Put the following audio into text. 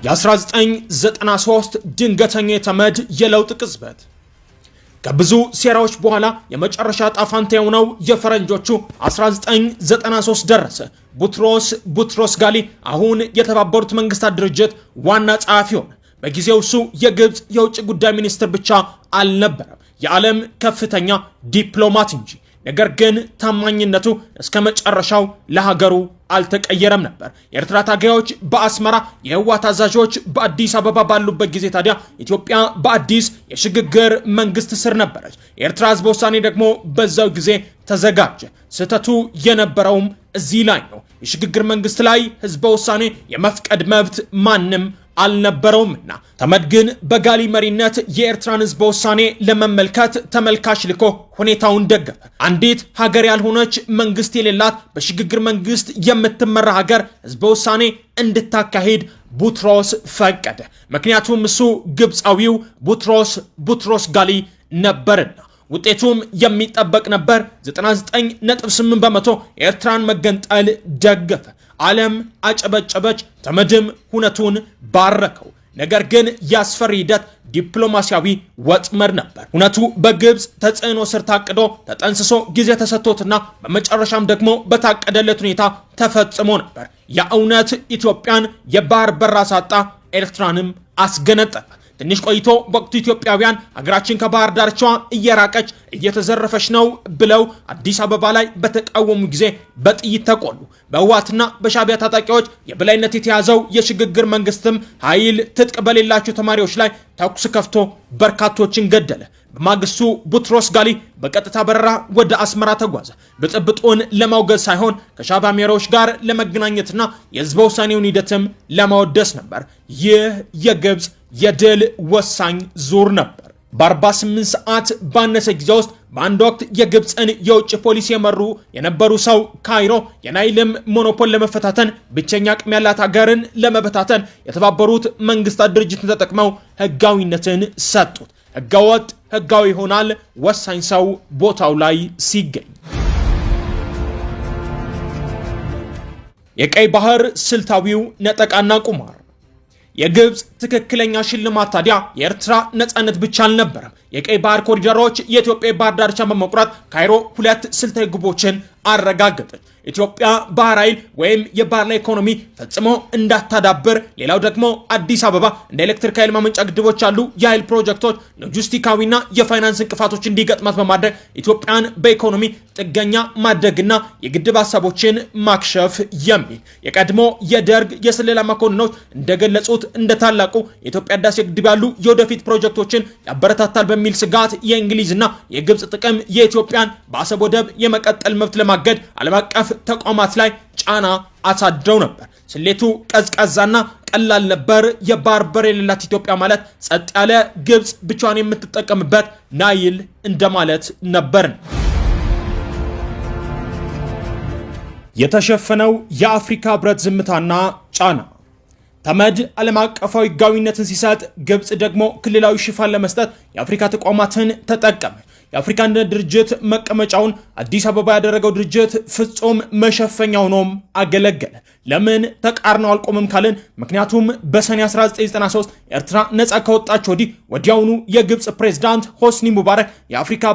የ1993 ድንገተኛ የተመድ የለውጥ ቅጽበት። ከብዙ ሴራዎች በኋላ የመጨረሻ እጣፋንታ የሆነው የፈረንጆቹ 1993 ደረሰ። ቡትሮስ ቡትሮስ ጋሊ አሁን የተባበሩት መንግስታት ድርጅት ዋና ጸሐፊ ሆነ። በጊዜው እሱ የግብፅ የውጭ ጉዳይ ሚኒስትር ብቻ አልነበረም፣ የዓለም ከፍተኛ ዲፕሎማት እንጂ። ነገር ግን ታማኝነቱ እስከ መጨረሻው ለሀገሩ አልተቀየረም ነበር። የኤርትራ ታጋዮች በአስመራ፣ የህወሓት አዛዦች በአዲስ አበባ ባሉበት ጊዜ ታዲያ ኢትዮጵያ በአዲስ የሽግግር መንግስት ስር ነበረች። የኤርትራ ህዝበ ውሳኔ ደግሞ በዛው ጊዜ ተዘጋጀ። ስህተቱ የነበረውም እዚህ ላይ ነው። የሽግግር መንግስት ላይ ህዝበ ውሳኔ የመፍቀድ መብት ማንም አልነበረውምና ተመድ ግን በጋሊ መሪነት የኤርትራን ህዝበ ውሳኔ ለመመልከት ተመልካች ልኮ ሁኔታውን ደገፈ። አንዲት ሀገር ያልሆነች፣ መንግስት የሌላት፣ በሽግግር መንግስት የምትመራ ሀገር ህዝበ ውሳኔ እንድታካሂድ ቡትሮስ ፈቀደ። ምክንያቱም እሱ ግብፃዊው ቡትሮስ ቡትሮስ ጋሊ ነበርና። ውጤቱም የሚጠበቅ ነበር። 99.8% የኤርትራን መገንጠል ደገፈ። ዓለም አጨበጨበች፣ ተመድም ሁነቱን ባረከው። ነገር ግን የአስፈሪ ሂደት ዲፕሎማሲያዊ ወጥመድ ነበር። ሁነቱ በግብፅ ተጽዕኖ ስር ታቅዶ፣ ተጠንስሶ፣ ጊዜ ተሰጥቶትና በመጨረሻም ደግሞ በታቀደለት ሁኔታ ተፈጽሞ ነበር። የእውነት ኢትዮጵያን የባህር በር አሳጣ፣ ኤርትራንም አስገነጠለ። ትንሽ ቆይቶ በወቅቱ ኢትዮጵያውያን ሀገራችን ከባህር ዳርቻዋ እየራቀች እየተዘረፈች ነው ብለው አዲስ አበባ ላይ በተቃወሙ ጊዜ በጥይት ተቆሉ። በህወሓትና በሻዕቢያ ታጣቂዎች የበላይነት የተያዘው የሽግግር መንግስትም ኃይል ትጥቅ በሌላቸው ተማሪዎች ላይ ተኩስ ከፍቶ በርካቶችን ገደለ። በማግስቱ ቡትሮስ ጋሊ በቀጥታ በረራ ወደ አስመራ ተጓዘ። ብጥብጡን ለማውገዝ ሳይሆን ከሻዕቢያ መሪዎች ጋር ለመገናኘትና የህዝበ ውሳኔውን ሂደትም ለማወደስ ነበር። ይህ የግብፅ የድል ወሳኝ ዙር ነበር። በ48 ሰዓት ባነሰ ጊዜ ውስጥ በአንድ ወቅት የግብፅን የውጭ ፖሊሲ የመሩ የነበሩ ሰው ካይሮ የናይልም ሞኖፖል ለመፈታተን ብቸኛ አቅም ያላት ሀገርን ለመበታተን የተባበሩት መንግስታት ድርጅትን ተጠቅመው ህጋዊነትን ሰጡት። ህገወጥ ህጋዊ ይሆናል ወሳኝ ሰው ቦታው ላይ ሲገኝ። የቀይ ባህር ስልታዊው ነጠቃና ቁማር። የግብፅ ትክክለኛ ሽልማት ታዲያ የኤርትራ ነፃነት ብቻ አልነበረም። የቀይ ባህር ኮሪደሮች የኢትዮጵያ የባህር ዳርቻን በመቁረጥ ካይሮ ሁለት ስልታዊ ግቦችን አረጋገጠች። ኢትዮጵያ ባህር ኃይል ወይም የባህር ላይ ኢኮኖሚ ፈጽሞ እንዳታዳብር፣ ሌላው ደግሞ አዲስ አበባ እንደ ኤሌክትሪክ ኃይል ማመንጫ ግድቦች ያሉ የኃይል ፕሮጀክቶች ሎጂስቲካዊና የፋይናንስ እንቅፋቶች እንዲገጥማት በማድረግ ኢትዮጵያን በኢኮኖሚ ጥገኛ ማድረግና የግድብ ሀሳቦችን ማክሸፍ የሚል። የቀድሞ የደርግ የስለላ መኮንኖች እንደገለጹት እንደ ታላቁ የኢትዮጵያ ህዳሴ ግድብ ያሉ የወደፊት ፕሮጀክቶችን ያበረታታል በሚል ስጋት የእንግሊዝና የግብፅ ጥቅም የኢትዮጵያን በአሰብ ወደብ የመቀጠል መብት ለማገድ ዓለም አቀፍ ተቋማት ላይ ጫና አሳድረው ነበር። ስሌቱ ቀዝቃዛና ቀላል ነበር። የባህር በር የሌላት ኢትዮጵያ ማለት ጸጥ ያለ ግብፅ ብቻዋን የምትጠቀምበት ናይል እንደማለት ነበር። የተሸፈነው የአፍሪካ ህብረት ዝምታና ጫና። ተመድ ዓለም አቀፋዊ ህጋዊነትን ሲሰጥ፣ ግብፅ ደግሞ ክልላዊ ሽፋን ለመስጠት የአፍሪካ ተቋማትን ተጠቀመ። የአፍሪካ አንድነት ድርጅት መቀመጫውን አዲስ አበባ ያደረገው ድርጅት ፍጹም መሸፈኛ ሆኖም አገለገለ። ለምን ተቃርነው አልቆምም ካልን፣ ምክንያቱም በሰኔ 1993 ኤርትራ ነፃ ከወጣች ወዲህ ወዲያውኑ የግብፅ ፕሬዝዳንት ሆስኒ ሙባረክ የአፍሪካ